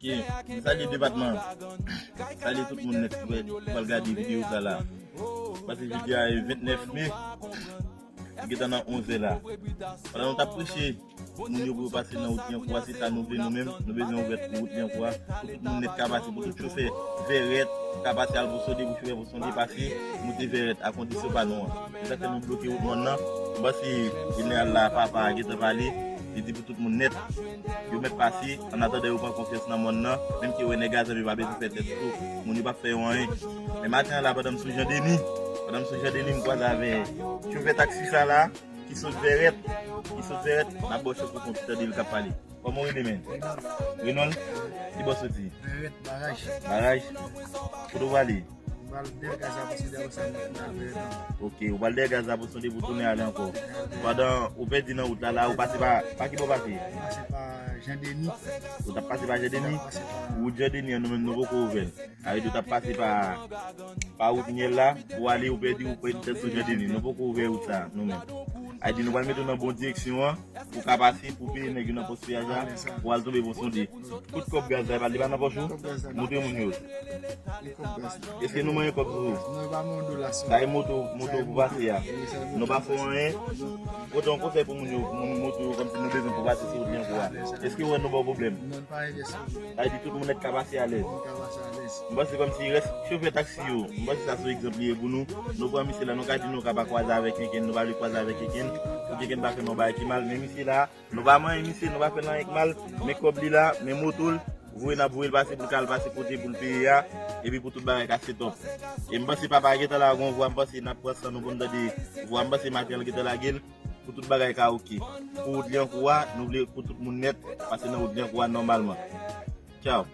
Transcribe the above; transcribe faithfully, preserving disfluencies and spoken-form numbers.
Ok, m salye depatman. Salye tout moun nèt ki pral gade videyo sa la. Pase jodi a e vennèf me. Li gentan nan onz è la. Pandan nou t ap preche, moun yo pou yo pase nan wout Lyankou a, se sa nou vle nou menm. Nou bezwen ouvè wout Lyankou a pou tout moun nèt ka pase, pou tout chofè vèrèt ka pase al Pòsonde, pou chofè Pòsonde pase, moute vèrèt, a kondisyon pa nou an. Se sa k fè nou bloke wout mòn nan. M panse jeneral la, papa a gentan pale, li di pou tout moun nèt, yo mèt pase, annatandan yo pran konfyans nan mòn nan, menm ke yo wè nèg a zam yo pa bezwen fè tèt tou, moun yo p ap fè yo anyen. Men maten an la, pandan m sou Jan Deni, pandan m sou Jan Deni, m kwaze avè chofè taksi sa la, ki sot vèrèt, ki sot vèrèt, n ap ba w chans pou kont tande l k ap pale. Kòman w rele, men? Renold? Ki bò w soti? Vèrèt, baraj. Baraj? Kote w prale? M pral dèyè gaz la pou Sidi, apre sa, m pral vèrèt ankò. Ok, ou pral dèyè gaz la pou Sidi pou tounen ale ankò. Pandan ou pèdi nan wout la, la, ou pase pa, pa ki bò w pase? M pase pa Jan Deni. Ou t ap pase pa Jan Deni? M ap pase pa Wout Jan Deni an, nou menm, nou poko ouvè l. Sa vle di ou t ap pase pa, pa wout Myèl la, ou ale, ou pèdi, ou pèdi tèt sou Jan Deni. Nou poko ouvè wout sa, nou menm. Sa vle di nou pral mete w nan bon direksyon an, pou w ka pase, pou peye nèg yo nan pòs peyaj la, pou w al tonbe Pòsonde. Tout kòb gaz la, li pa nan pòch ou? Montre moun yo. Èske nou manyen kòb sou ou? Sa e moto, moto pou pase a. Nou pa fè anyen. Pote yon konsèy pou moun yo, pou moun moto yo, kòmsi nou bezwen pou pase sou wout Lyankou a. Èske ou wè nou ba w pwoblèm? Sa vle di tout moun nèt ka pase alèz. M panse kòmsi rès chofè taksi yo, m panse sa se yon egzanp li ye pou nou. Nou pran misye la, nou ka di nou ka pa kwaze avèk kenkenn, nou pa vle kwaze avèk kenkenn, pou kenkenn pa fè nou bagay ki mal. Men misye la, nou pa manyen misye, nou pa fè l anyen k mal, men kòb li la, men moto l, voye n ap voye l pase pou l ka al pase kote pou l peye a, epi pou tout bagay ka setòp. E m panse papa a gentan lage yon vwa, m panse n ap pran san nou pou n tande vwa, m panse maten an l gentan lage l, pou tout bagay ka oke. Pou wout Lyankou a, nou vle pou tout moun nèt, pase nan wout Lyankou a nòmalman. Tchaw.